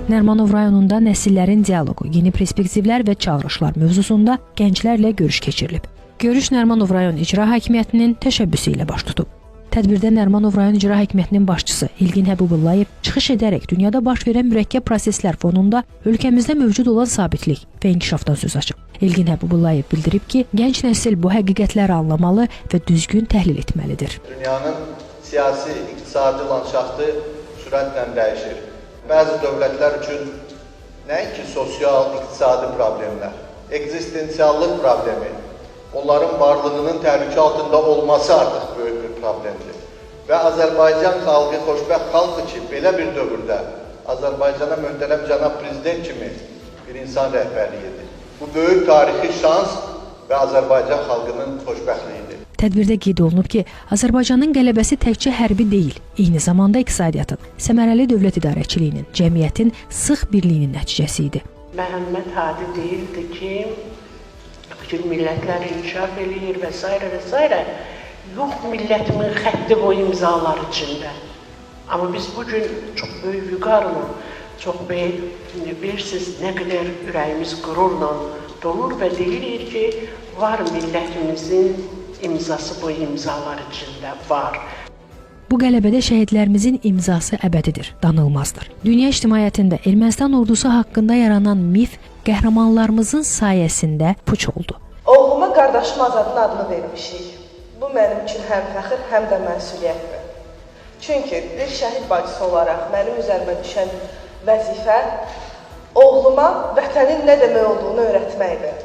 Nərimanov rayonunda nəsillərin dialoqu, yeni perspektivlər və çağırışlar mövzusunda gənclərlə görüş keçirilib. Görüş Nərimanov rayon İcra Hakimiyyətinin təşəbbüsü ilə baş tutub. Tədbirdə Nərimanov rayon İcra Hakimiyyətinin başçısı İlgin Həbibullayev çıxış edərək dünyada baş verən mürəkkəb proseslər fonunda ölkəmizdə mövcud olan sabitlik və inkişafdan söz açıb. İlgin Həbibullayev bildirib ki, gənc nəsil bu həqiqətləri anlamalı və düzgün təhlil etməlidir. Dünyanın siyasi, iqtisadi landşaftı sürətlə dəyişir. Bəzi dövlətlər üçün nəinki sosial, iqtisadi problemlər, ekzistensiallıq problemi, onların varlığının təhlükə altında olması artıq böyük bir problemdir. Və Azərbaycan xalqı xoşbəxt xalqdır ki, belə bir dövrdə Azərbaycana möhtərəm cənab prezident kimi bir insan rəhbərlik edir. Bu böyük tarixi şans və Azərbaycan xalqının xoşbəxtliyidir. Tədbirdə qeyd olunub ki, Azərbaycanın qələbəsi təkcə hərbi deyil, eyni zamanda iqtisadiyyatın, səmərəli dövlət idarəçiliyinin, cəmiyyətin sıx birliyinin nəticəsi idi. Məhəmməd Hadi deyirdi ki, bütün millətlər inkişaf eləyir və s. və s. Yox millətimin xətti bu imzalar içində. Amma biz bugün çox böyük vüqarla, çox böyük, bilirsiniz, nə qədər ürəyimiz qürurla dolur və deyirik ki, var millətimizin imzası bu imzalar içində var. Bu qələbədə şəhidlərimizin imzası əbədidir, danılmazdır. Dünya ictimaiyyətində Ermənistan ordusu haqqında yaranan mif qəhrəmanlarımızın sayəsində puç oldu. Oğluma qardaşım Azadın adını vermişik. Bu mənim üçün həm fəxr, həm də məsuliyyətdir. Çünki bir şəhid bacısı olaraq mənim üzərimə düşən vəzifə oğluma vətənin nə demək olduğunu öyrətməkdir.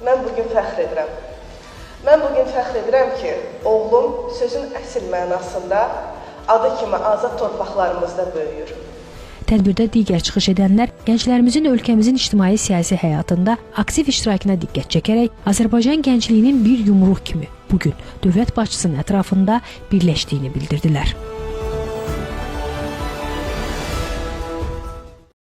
Mən bugün fəxr edirəm. Mən bugün fəxr edirəm ki, oğlum sözün əsl mənasında adı kimi azad torpaqlarımızda böyüyür. Tədbirdə digər çıxış edənlər gənclərimizin ölkəmizin ictimai-siyasi həyatında aktiv iştirakına diqqət çəkərək Azərbaycan gəncliyinin bir yumruq kimi bugün dövlət başçısının ətrafında birləşdiyini bildirdilər.